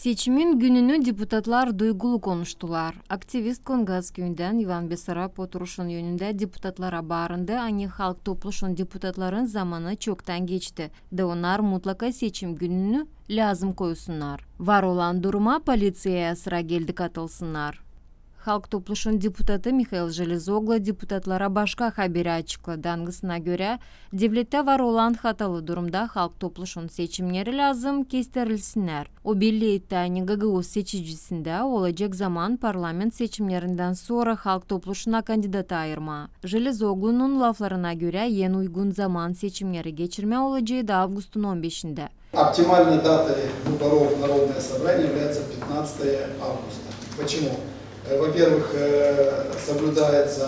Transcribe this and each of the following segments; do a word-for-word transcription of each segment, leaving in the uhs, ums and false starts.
Seçimin gününü deputatlar duygulu konuştular. Aktivist Kongas küüyündän İvan Besarab oturuşun önündä deputatlara baarındı, ani Halk Topluşun deputatların zamanı çoktan geçti da onnar mutlaka seçim gününü lääzım koysunnar. Var olan duruma poliţiyaya sıra geldi katılsınnar. Halk Topluşun deputatı Mihail Jelezoglu deputatlara başka haberi açıkladı, angısına görä, devlettä var olan hatalı durumda Halk Topluşun seçimneri lääzım kesterilsinnär. O belli etti, ani Gagauz seçicisindä olacek zaman parlament seçimnerindän sora Halk Topluşuna kandidatı ayırmaa. Jelezoglunun laflarına görä, en uygun zaman seçimneri geçirmää olaceydı avgustun on beşindä. Оптимальной датой выборов в Народное собрание является пятнадцатое августа. Почему? Э, во-первых, э, соблюдается,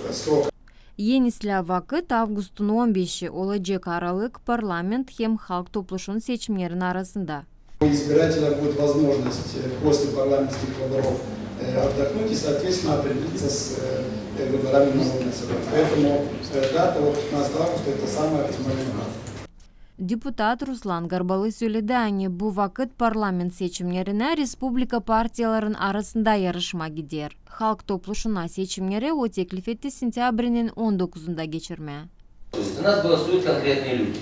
э, срок. En islää vakıt avgustun on beşi, olacek aralık parlament hem Halk Topluşun seçimnerin arasında. У избирателя будет возможность, э, после парламентских выборов, э, отдохнуть и, соответственно, определиться с, э, э, выборами в Народное собрание. Поэтому, э, дата вот пятнадцатого августа — это самая оптимальная дата. Deputat Ruslan Garbalı söledi, ani bu vakıt parlament seçimnerinä respublika partiyaların arasında yarışma gider. Halk Topluşuna seçimneri o teklif etti sentâbrinin on dokuzunda geçirmää. То есть за нас голосуют конкретные люди.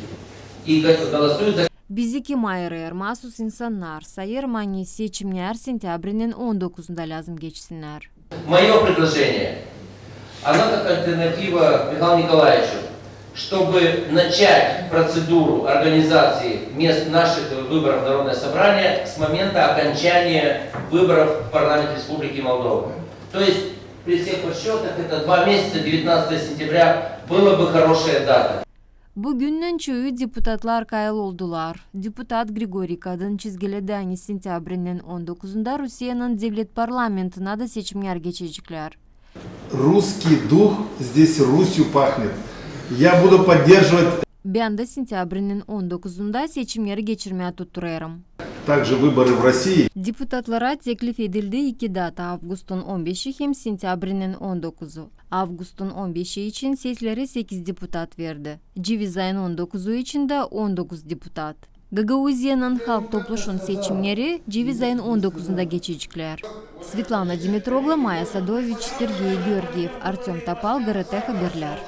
И го-, голосуют за Bizi kim ayırêr? Maasuz insannar. Sayêrım, ani seçimnär sentâbrinin on dokuzunda lääzım geçsinnär. Моё предложение, оно как альтернатива Михаилу Николаевичу, чтобы начать процедуру организации мест наших выборов в Народное собрание с момента окончания выборов в парламент Республики Молдова. То есть, при всех подсчётах, это два месяца, девятнадцатое сентября, было бы хорошая дата. Bu günnän çoyu deputatlar kayıl oldular. Deputat Grigoriy Kadın çizgiledi, ani sentâbrinin on dokuzunda Rusiyenin devlet parlamentinä da seçimnär geçeceklär. Русский дух, здесь Русью пахнет. Я буду поддерживать. Bän dä sentâbrinin on dokuzunda seçimneri geçirmää tutturêrım. Также выборы в России. Deputatlara teklif edildi iki data, avgustun on beşi hem sentâbrinin on dokuzu. Avgustun on beşi için sesleri sekiz deputat verdi. Ceviz ayın on dokuzu için dä on dokuz deputat. Gagauziyanın Halk Topluşun seçimneri ceviz ayın on dokuzunda geçeceklär. Svetlana Dimitroglu, Maya Sadoviç, Sergey Georgiev, Artem Topal, GRT Haberlär.